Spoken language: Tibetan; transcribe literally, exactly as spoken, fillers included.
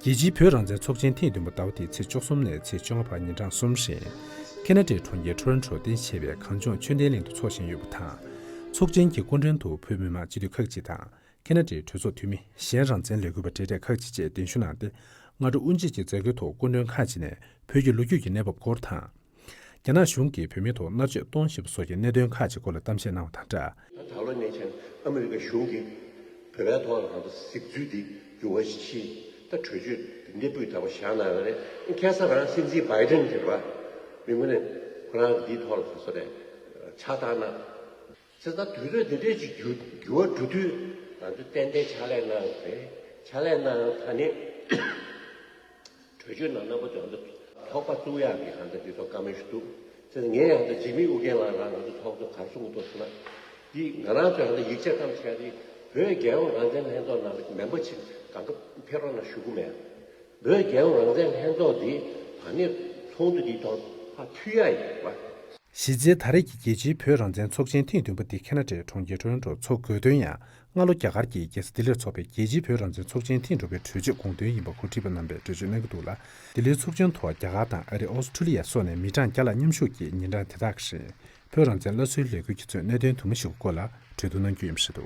རྒྱལ་སྤྱིའི་བོད་རང་བཙན་ཚོགས་ཆེན་ཐེངས་བདུན་པ་ཟླ་བ་འདིའི་ཚེས་བཅུ་གསུམ་ནས་ཚེས་བཅོ་ལྔ་བར་ཉིན་གྲངས་གསུམ་རིང་། ཁེ་ན་ཌའི་གྲོང་ཁྱེར་ཊོ་རོན་ཊོ་རྟེན་གཞི་བྱས་པའི་གངས་ལྗོངས་ཆོས་ལྡན་གླིང་དུ་འཚོགས་བཞིན་ཡོད་པ་དང་། ཚོགས་ཆེན་གྱི་སྐུ་མགྲོན་དུ་བོད་མི་མང་སྤྱི་འཐུས་ཁག་ཅིག་དང་། ཁེ་ན་ཌའི་གྲོས་ཚོགས་འཐུས་མི། གཞན་རང་བཙན་ལས་འགུལ་བ་རེ་རེ་ཁག་ཅིག་བཅས་གདན་ཞུ་གནང་སྟེ། སྔ་དྲོ་དབུ་འབྱེད་ཀྱི་མཛད་སྒོའི་ཐོག་སྐུ་མགྲོན་ཁག་ཅིག་ནས་བོད་ཀྱི་ལོ་རྒྱུས་ཀྱི་གནས་བབ་སྐོར་དང་། རྒྱ་ནག་གཞུང་གིས་བོད་མིའི་ཐོག་མནར་གཅོད་གཏོང་བཞིན་པ་སོགས་ཀྱི་གནད་དོན་ཁག་ཅིག་སྐོར་ལ་གཏམ་བཤད་གནང་བ་དང་སྦྲགས། ད་ད་ལོ་ནས་བྱས་ཨ་མི་རི་ཀ་གཞུང་གིས་བོད་པའི་ཐོག་ལ་ང་ཚོ་གཟིགས་ཚུལ་འདི་འགྱུར་བ་ཕྱིན། ད་གྲོས་ཆོད་འདི་འདྲའི་སྤུས་དག་པོ་བཞག་གནང་ཡོད་རེད། ཁ་སང་རང་སྲིད་འཛིན་བྷའི་ཌེན་གྱིས་རེད་བ། མི་མང་ནས་ཁོ་རང་འདིའི་ཐོག་ལ་ག་ཚོད་རེད། ཕྱག་བསྟར་གནང་། བྱས་ཙང་དུས་ཚོད་འདི་འདྲས་ཅིག་འགྱུར་འགྱུར་བ་འགྲོ་དུས། ང་ཚོ་ཏན་ཏན་ཕྱག་ལས་གནང་དགོས་རེད། ཕྱག་ལས་གནང་ད་ནི་གྲོས་ཆོད་ནང་རྣམ་པ་ཚོ་ང་ཚོ་ཚོགས་པ་བཙུགས་ཡག་གི་ཧང་ད་འདི་ཚོ་བཀའ་མོལ་ཞུ་འདུག་བྱས་ཙང་ངས་ཡང་ད་འཇིགས་མེད་ཨུ་རྒྱན་ལགས་རང་ང་ཚོ་ཚོགས་གཙོ་ག་རེ་གསུང་གི་འདུག་ཟེར་ན། འདི་ང་རང་ཚོས་ཡང་ད་ཡིག་ཆ་བཀྲམ་བྱས་ཏེ་བོད་རྒྱལ་ཡོངས་རང་བཙན་ལྷན་ཚོགས་ནང་ལ་མེམ་བར་ཅིག་གང་ག་ཕེབས་རོགས་གནང་ཞུ་གི་མེད། བོད་རྒྱལ་ཡོངས་རང་བཙན་ལྷན་ཚོགས་འདི་ད་ནི་ཚོགས་འདུ་འདིའི་ཐོག་ཕར་ཕུལ་ཡག་ཡིན་པ། གཞི་རྩའི་ད་རེས་ཀྱི་རྒྱལ་སྤྱིའི་བོད་རང་བཙན་ཚོགས་ཆེན་ཐེངས་བདུན་པ་འདི་ཁེ་ན་ཌའི་གྲོང་ཁྱེར་ཊོ་རོན་ཊོར་འཚོགས་དགོས་དོན་ཡང་། སྔ་ལོ་རྒྱ་གར་གྱི་རྒྱལ་ས་ལྡི་ལིར་འཚོགས་པའི་རྒྱལ་སྤྱིའི་བོད་རང་བཙན་ཚོགས་ཆེན་ཐེངས་དྲུག་པའི་གྲོས་ཆོད་དགོངས་དོན་ཡིན་པ་གོ་སྒྲིག་པ་རྣམ་པས་འགྲེལ་བརྗོད་གནང་གི་འདུག་ལ། ལྡི་ལིར་ཚོགས་ཆེན་ཐོག་རྒྱ་གར་དང་ཨ་རི། ཨོ་སི་ཁྲུ་ལི་ཡ་སོགས་ནས་མི་གྲངས་བརྒྱ་ལྷག་མཉམ་ཞུགས་ཀྱིས་ཉིན་གྲངས་དེ་དག་གི་རིང་། བོད་རང་བཙན་སླར་གསོའི་ལས་འགུལ་གྱིས་མཚོན་གནད་དོན་དུ་མ་ཞིག་གི་སྐོར་ལ་གྲོས་བསྡུར་གནང་རྒྱུ་ཡིན་པ་རེད་འདུག